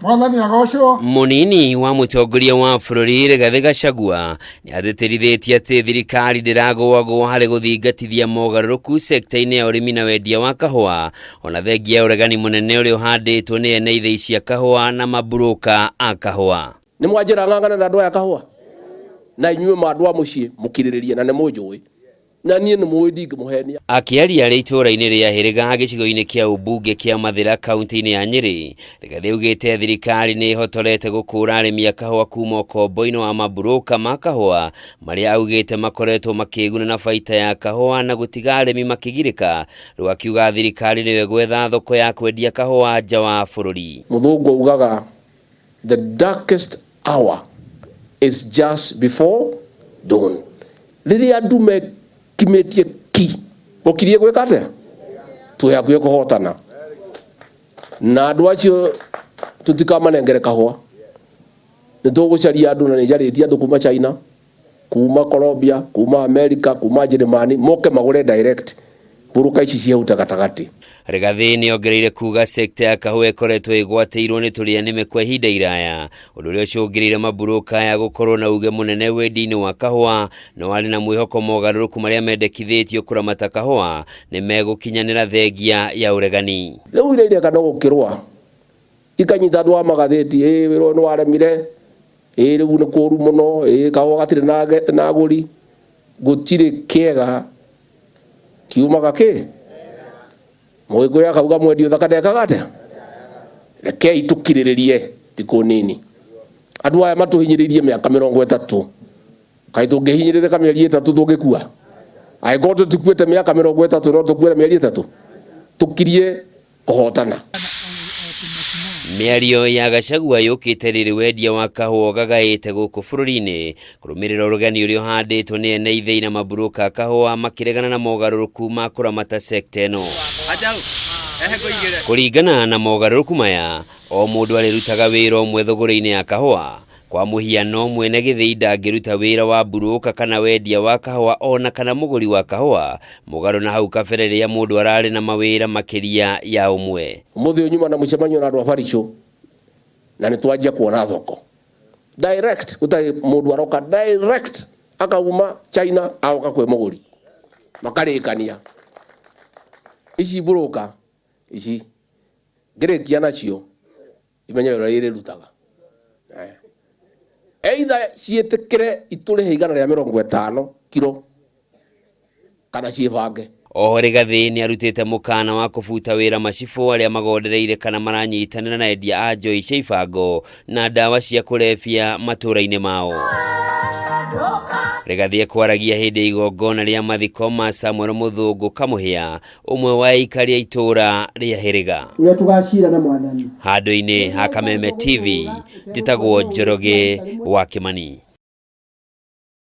Mwathani agocwo. Mũnini wa mũtongoria wa bũrũri Rigathĩ Gachagua nĩatĩtĩrithĩtie atĩ thirikari ndĩragũagũa harĩ gũthingatithia mogarũrũku sekta-inĩ ya ũrĩmi na wendia wa kahũa ona thengia ya ũregani mũnene ũrĩa ũhandĩtwo nĩ ene ithĩi cia kahũa na maburũka a kahũa. Nĩ mwanjĩra ng'ang'ane na andũ aya kahũa na inyuĩ ma andũ a mũciĩ mũkirĩrĩrie na nĩ mũnjũĩ na niĩ nĩ mũĩ ndingĩmũhenia. Akĩaria arĩ itũũra-inĩ rĩa Hĩrĩga gĩcigo-inĩ kĩa ũmbunge kĩa Mathĩra kaunti-inĩ ya Nyĩrĩ, Rigathĩ augĩte thirikari nĩ ĩhotorete gũkũũra arĩmi a kahũa kuma ũkombo-inĩ wa maburũka ma kahũa marĩa augĩte makoretwo makĩĩguna na baita ya kahũa na gũtiga arĩmi makĩgirĩka. Rĩu akiuga thirikari nĩyo ĩgwetha thoko ya kwendia kahũa nja wa bũrũri. Mũthũngũ augaga the darkest hour is just before dawn. Rĩrĩa andũ mekimĩtie ki, mũkirie gwĩka atĩa? Twĩ hakuhĩ kũhotana. Na andũ acio tũtikamanengere kahũa. Nĩ tũgũcaria andũ na nĩ njarĩtie andũ kuma China, kuma Colombia, kuma America, kuma Njĩrĩmani, moke magũre direct mbũrũka ici cia hau ta gatagatĩ. Rigathĩ nĩongereire kuga sekta ya kahũa ĩkoretwo ĩgwatĩirwo nĩ tũrĩa nĩme kwa ihinda iraya, ũndũ ũrĩa ũcũngĩrĩire maburũka aya gũkorwo na uge mũnene wendia-inĩ wa kahũa, no arĩ na mwĩhoko mogarũrũku marĩa mendekithĩtio kũramata kahũa nĩ megũkinyanĩra thengia ya ũregani. Rĩu iria ireka no gũkĩrũa ikanyita andũ a magathĩti, ĩĩ wĩra ũyũ nĩ waremire, ĩĩ rĩu nĩ kũru mũno, ĩĩ kahũa gatirĩ na agũri. Gũtirĩ kĩega kiumaga kĩ? Mũgĩkũyũ akauga mwendi ũthaka ndekaga atĩa? Rekei tũkirĩrĩrie thikũ nini. Andũ aya matũhinyĩrĩirie mĩaka 30. Kaĩ tũngĩhinyĩrĩrĩka mĩeri 3 tũngĩkua? Angĩkorwo tũtikuĩte mĩaka 30 no tũkuĩre mĩeri 3? Tũkirie kũhotana. Mĩario ya Gachagua yũkĩte rĩrĩ wendia wa kahũa ũgagaĩte gũkũ bũrũri-inĩ kũrũmĩrĩra ũrũgani ũrĩa ũhandĩtwo nĩ ene ithĩi na maburũka a kahũa makĩregana na mogarũrũku ma kũramata sekta ĩno. Kũringana na mogarũrũku maya, o mũndũ arĩrutaga wĩra ũmwe thũgũrĩ-inĩ ya kahũa. Kwa mũhiano, mwene gĩthĩi ndangĩruta wĩra wa mburũka kana wendia wa kahũa ona kana mũgũri wa kahũa, mũgarũ na hau kabere rĩrĩa mũndũ ararĩ na mawĩra makĩria ya ũmwe. Ũmũthĩ ũyũ nyuma na mũcemanio na andũ a Barichũ na nĩ twanjia kuona thoko direct, gũtarĩ mũndũ aroka direct akauma China agoka kwĩ mũgũri makarĩkania. Ici mburũka ici ngĩrĩkia nacio imenye wĩra ũrĩa irĩrutaga. Either ciĩtĩkĩre itũrĩhe 150 kiro kana ciĩbange. Oho Rigathĩ nĩarutĩte mũkana wa kũbuta wĩra macibũ arĩa magondereire kana maranyitanĩra na endia a njohi cia ibango na ndawa cia kũrebia matũra-inĩ mao. Rigathĩ ekwaragia hĩndĩ ya igongona rĩa mathiko ma Samuel Mũthũngũ Kamũhĩa, ũmwe wa aikari a itũra rĩa Hĩrĩga. Ũrĩa tũgacira na Mwathani. Handũ-inĩ ha Kameme TV, njĩtagwo Njoroge wa Kĩmani.